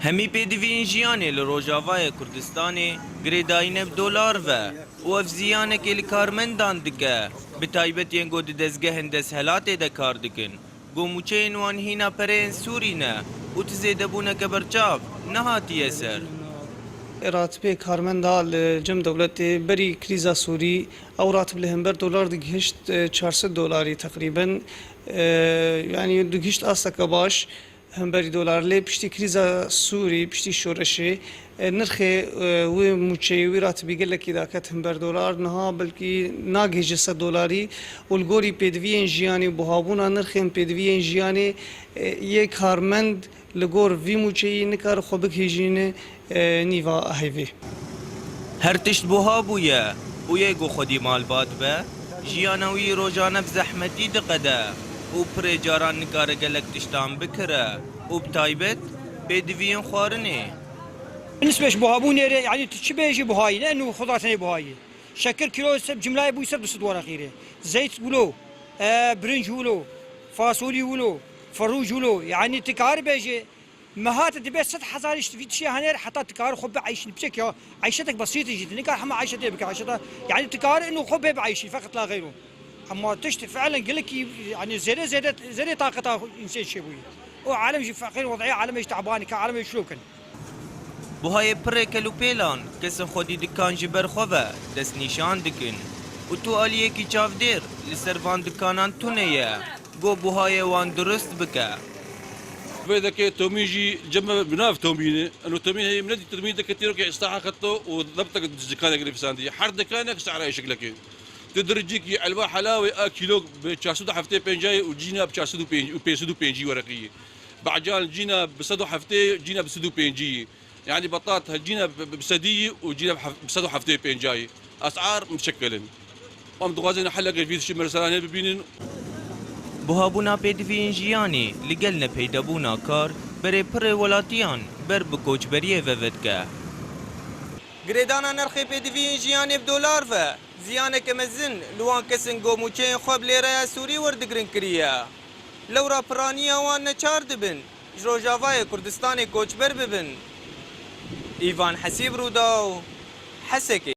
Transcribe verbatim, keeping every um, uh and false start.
Hemî pêdiviyên jiyanê li Rojavayê Kurdistanê girêdayî ne bi dolar ve û ev ziyanekê li karmendan dike, bi taybet yên ku di dezgehên desthilatê de kar dikin. Ku mûçeyên wan hîna pereyên Sûrî ne û ti zêdebûneke berçav nehatiye ser. Ratibê karmenda li cem dewletê berî krîza Sûrî ew ratib li hember dolar digihişt, e, çar sed dolarî teqrîben. E, yanî digihişt asteke baş hemberî dolar. Lê piştî krîza Sûrî, piştî şoreşê, e, nirxê, e, wê mûçeyê, wî ratibî gelekî daket hember dolar. Niha belkî nagihêje sed dolarî û li gorî pêdiviyên jiyanê û buhabûna nirxên pêdiviyên jiyanê, e, yê karmend li gor vî mûçeyî nikare xwe bigihîjîne, e, nîva heyvê. Her tişt buha bûye û yê ku xwedî malbat be, jiyana wî rojane bi zehmetî diqede û pirê caran nikare gelek tiştan bikire û bi taybet pêdiviyên xwarinê. Nisbet ji buhabûnê re, yanî tu çi bêjî buhayî ne, nû xwe da tenê buhayî. Şekir kîlo ser cimlayê bû ser du sed weraqî re. Zeyt wilo, e, birinc wilo, fasolî wilo, ferûc wilo. Yanî tu karî bêjî, mehate dibe sed hezar îş vî tiştê hene re heta tu karî xwe bieyşînî. Piçek ya, eyşetek besît jî, tu nikar hema eyşetê bike, eyşeta, yanî tu karî ino xwe bê bieyşî, feqet la xeyro. Ema tişt fiilen gelekî, yanî zêde, zêde, zêde taqeta însan çêbûyî. Û alem jî feqîr, wed'ê alem jî tebanî, ke alem şilokin. Buhayê pirê kelûpêlan, kesên xwedî dikan ji ber xwe ve destnîşan dikin û tu aliyekî çavdêr li ser van dikanan tune ye, ku buhayê wan durust bike. Vê deke tomî jî cem me bi nav tomî ne. Eno tomî heye, min nedî tomî deke tîrokê îstaha xetto û debtek dikanekê nivîsandî. Her dikanek sehra şiklekê. Tu diricîkî elwa helawê a kîlo bi çar sed û heftê pêncayê û cîna bi çar sed û pêncî û pênc sed û pêncî wereqî. Bacan cîna bi sed û heftê, cîna bi sed û pêncî. Yanî betat he cîna bi, bi, bi sedî û cîna bi hef-, bi sed û heftê pêncayî. Esar muşekkel in. Em dixwazin heleke vî tiştî merselanê bibînin. Buhabûna pêdiviyên jiyanê li gel nepeydebûna kar berê pirê welatiyan ber bi koçberiyê ve vedike. Girêdana nirxê pêdiviyên jiyanê bi dolar ve ziyaneke mezin li wan kesên ku mûçeyên xwe bi lêreya Sûrî werdigrin kiriye. Lewra piraniya wan neçar dibin ji Rojavayê Kurdistanê koçber bibin. Îvan Hesîb, Rûdaw, Hesekê.